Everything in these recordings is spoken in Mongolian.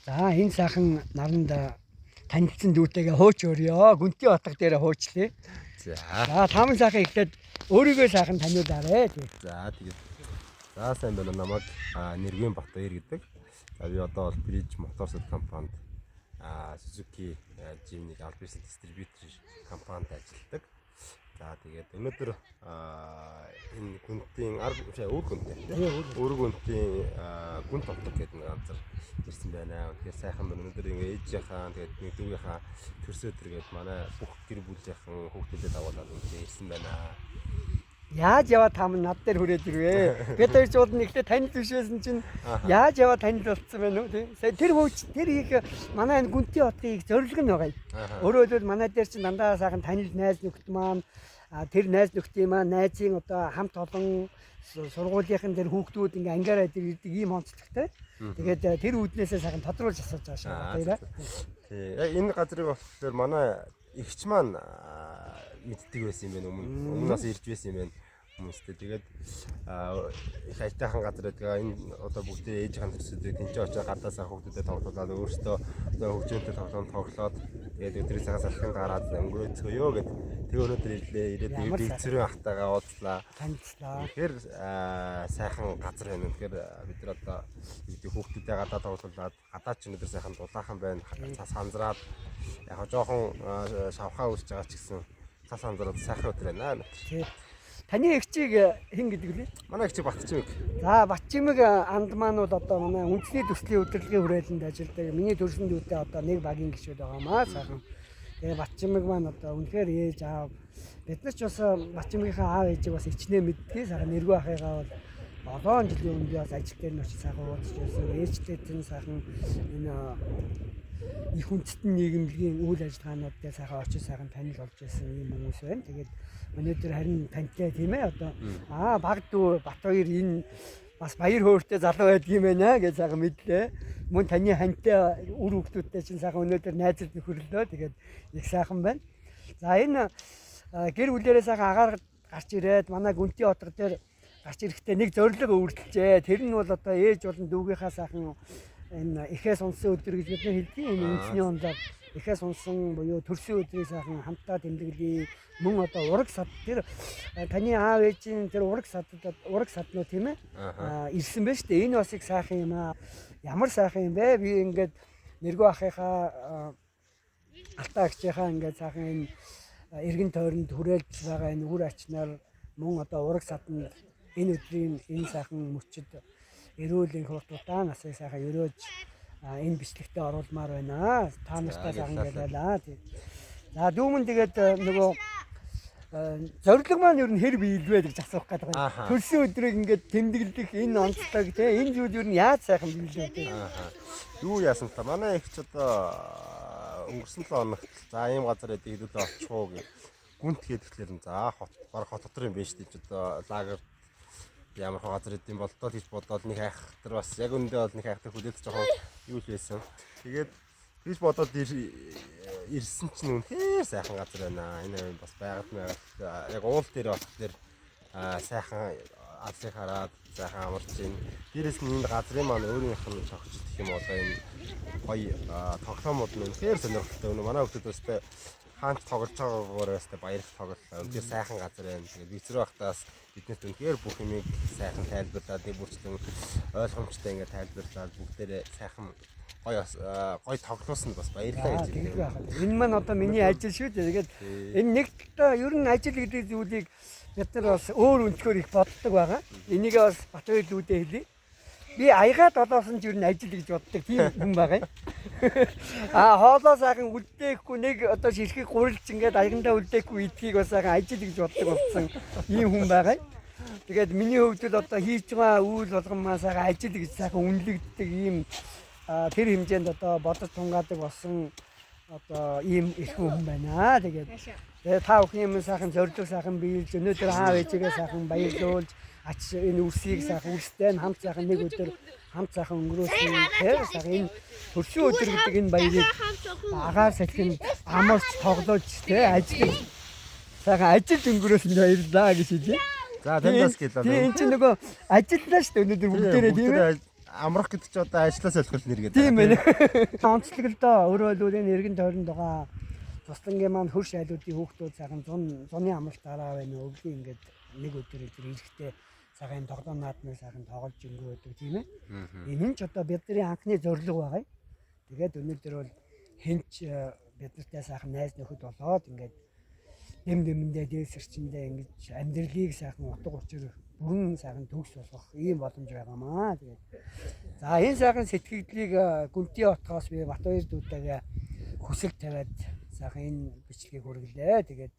За, энэ сайхан наранд танилцсан дүүтэйгээ хууч өрьё. Гүнтийн отго дээр хуучлаа. За. За, тааман сайхан эхлээд өөрийгөө сайхан таниулаарэ. За, тэгээд за, сайн байна уу? Намайг Нэргэн Батбаяр гэдэг. За, би одоо бол Bridge Motors компанид Suzuki Jimny аль биесны дистрибьютор компанид ажилладаг. За, тэгээд өнөөдөр энэ Гүнтийн өр Гүнтэй, өр Гүнтийн Гүнт отго гэдэг нэг газар ирсэн байна. Тэгэхээр сайхан байна. Өнөөдөр ингээ ээжийнхаа, тэгээд нэг дүүгийнхаа төрсөө төргээд манай бүх гэр бүлийнхэн хүүхдүүдэд дагуулад ингээ ирсэн байна. Яаж яваа таам над дээр хүрээд ирвэ? Бид хоёр ч уулын эхлээд танил бишээсэн чинь яаж яваа танил болцсон байна уу, тий? Сая тэр хууч тэр их манай энэ Гүнтийн отгын их зорилго нь байгаа юм. Өөрөөр хэлбэл, манай дээр чинь дандаа сайхан танил найз нөхд маань, тэр найз нөхдийн маань найзын одоо хамт олон сургуулийнхан тэр хүүхдүүд ингээ ангиараа ирдэг ийм онцлогтой. Тэгээд тэр үүднээсээ сайхан тодруулж асууж байгаа шүү. Баяраа. Тий. Яг энэ газрыг болохоор манай эгч маань мэддэг байсан юм байна өмнө. Өмнө бас ирж байсан юм байна хүмүүстэй. Тэгээд их аятайхан газар байдаг. Энэ одоо бүгдээ ээжийн төрсөдөг тэнцээ очиж гадаасаа хүүхдүүдэд тоглуулад, өөртөө одоо хөгжөөнтэй тоглоом тоглоод, тэгээд өдрийн цагаас салхинд гараад өнгөрөөцгөөё гэд. Тэгээ өнөөдөр ирлээ. Ирээд Ямар сайхан. бэлцэрэн ахтайгаа уулзлаа. Танилцлаа. Тэгэхээр сайхан газар байна. Тэгэхээр бид нар одоо юу гэдэг хүүхдүүдээ гадаа тоглуулад, гадаа ч өнөөдөр сайхан дулаахан байна. Цас ханзраад, яг жоохон шавхаа үүсэж байгаа ч гэсэн цас ханзраад сайхан өдөр байна. Тий. Таны эгчийг хэн гэдэг лээ? Манай эгч Батчимэг. За, Батчимэг анд маань бол одоо манай үндэсний төслийн удирдлагын хүрээлэнд ажилладаг. Миний төрсөн дүүтэй одоо нэг багийн гишүүд байгаа маа сайхан. Тэгээ Батчимэг маань одоо үнэхээр ээж аав. Бид нар ч бас Батчимгийнхаа аав ээжийг бас ичнэ мэддгийг, сайхан нэргүй ахыгаа бол олон жилийн өмнө би бас ажил дээр нь очиж сайхан уулзч байсан. Ээжтэй чинь сайхан энэ их үндэстэн нийгэмлэгийн үйл ажиллагаанууд дээр сайхан очиж сайхан танил болж байсан ийм хүмүүс байна. Тэгээд өнөөдөр харин тантай, тийм ээ, одоо баг дүү Батбаяр энэ бас баяр хөөртэй залуу байдаг юм байна гэж сайхан мэдлээ. Мөн таны хантай үр хүүхдүүдтэй чинь сайхан өнөөдөр найзалд нөхөрлөө. Тэгээд их сайхан байна. За, энэ гэр бүлээрээ сайхан агаар гарч ирээд манай Гүнтийн отго дээр гарч ирэхдээ нэг зорилго үүрдэлжээ. Тэр нь бол одоо ээж болон дүүгийнхаа сайхан энэ эхээс унсан өдөр гэж бид нар хэлдэг. Энэ үндэсний онлоор эхээс унсан буюу төрсөн өдрийг сайхан хамтдаа тэмдэглэе. Мөн одоо ураг сад тэр таны аав ээжийн тэр ураг садад, ураг саднуу, тийм ээ, ирсэн байна шүү дээ. Энэ бас их сайхан юм аа. Ямар сайхан юм бэ? Би ингээд нэргүй ахынхаа, алтаа агчийнхаа ингээд сайхан энэ эргэн тойронд хүрээлж байгаа энэ үр ачнаар, мөн одоо ураг саданд энэ өдрийн энэ сайхан мөчид эрүүл энх урт удаан насыг сайхан өрөөж энэ бичлэгтээ оруулмаар байна. Та нартай сайхан гэлээлаа. Тийм. За, дүүмэн тэгээд нөгөө зорилго маань ер нь хэр биелвэ гэж асуух гэдэг байна. Төрсөн өдрийг ингээд тэмдэглэх энэ онцлог, те, энэ зүйл ер нь яаж сайхан биелвэ, те? Юу яасан та, манай эгч одоо өнгөрсөн 7 хоногт за ийм газар байдаг, хэдүүлээ очих уу гэх. Гүнт гэдэгтлэр нь за хот, баг хот дотор юм байна шүү дээ. Чи одоо лагер ямар хөө газар идэм болдоо гэж бодоод нэг айхтар, бас яг үүндээ бол нэг айхтар хүлээлт жоохон юу л байсан. Тэгээд тэгж бодоод ирсэн чинь үнэхээр сайхан газар байна. Энэ бас байгаль байгаль яг уул дээр болохоор сайхан алсыг хараад сайхан амарч байна. Дээрээс нь энэ газрын маань өөрийнх нь цогцолт гэх юм уу, энэ гоё тоглоомууд нь үнэхээр сонирхолтой. Өнөө манай хүмүүс өстэй хаанч тоглож байгаагаар өстэй баярх тоглолоо. Үнэхээр сайхан газар байна. Тэгээд бицрүү байхдаас биднэрт үнэхээр бүх юмыг сайхан тайлбарлаад, нэг бүрчлэн ойлгомжтой ингээд тайлбарлаад, бүгдээрээ сайхан гоё гоё тоглуулсан, бас баярлалаа гэж хэлдэг хэлээ. Байх. Энэ маань одоо миний ажил шүү дээ. Тэгээд энэ нэг талдаа ер нь ажил гэдэг зүйлийг бид нар бас өөр өнцгөр их боддог байгаа. Энийг бас Батбаяр дүүдээ хэлье. Би аягаа долоосон ч ер нь ажил гэж боддог тийм хүн байгаа юм. Хоолоо сайхан үлдээхгүй, нэг одоо ширхэг гурилж ингээд аягандаа үлдээхгүй идхийг бас сайхан ажил гэж боддог болсон ийм хүн байгаа юм. Тэгээд миний хувьд бол одоо хийж байгаа үйл болгон маань сайхан ажил гэж сайхан үнэлэгддэг ийм тэр хэмжээнд одоо бодож тунгаадаг болсон одоо ийм их хүн байна. Тэгээд та бүхний өмнө сайхан зорилго сайхан биелж, өнөөдөр аав ээжигээ сайхан баярлуулж, ач энэ үрсийг сайхан үрстэй нь хамт сайхан нэг өдөр хамт сайхан өнгөрөөсөн, тэр сайхан энэ төрсөн өдөр гэдэг энэ баярыг агаар салхинд амарч тоглож, тэ, ажиллаж, сайхан ажиллаж өнгөрөөсөн, баярлалаа гэж хэлье. За, танд бас гэлээ. Тийм, энэ чинь нөгөө ажиллалаа шүү дээ өнөөдөр бүгдээрээ, тийм ээ. Амрах гэдэг чи одоо ажлаас олох нэр гэдэг. Тийм байна. Онцлог л доо. Өөрөөр хэлбэл энэ эргэн тойронд байгаа туслангийн маань хөрш айлуудын хүүхдүүд сайхан зуны амралт дараа байна. Өвлийн ингээд нэг өдөр өдөр ирэхдээ сайхан тоглоом наадмыг сайхан тоглож өнгөрөөдөг, тийм ээ. Энэ нь ч одоо бидний анхны зорилго байгаа юм. Тэгээд өнөөдөр бол хинч бид нартай сайхан найз нөхөд болоод ингээд дэм дэмэндээ дээсэрчэндээ ингэж амьдралыг сайхан утга учир бүрэн сайхан төгс болгох ийм боломж байгаамаа. Тэгээд за энэ сайхан сэтгэгдлийг Гүнтийн отгоос би Батбаяр дүүтэйгээ хүсэл тавиад сайхан энэ бичлэгийг хүргэлээ. Тэгээд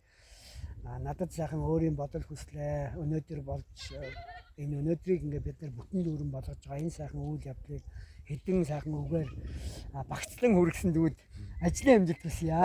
надад сайхан өөрийн бодол хүслээ өнөөдөр болж энэ өнөөдрийг ингээд бид нар бүтэн дүүрэн болгож байгаа энэ сайхан үйл явдлыг хэдэн сайхан үгээр багцлан хүргэсэн дүүд ажлын амжилт хүсье.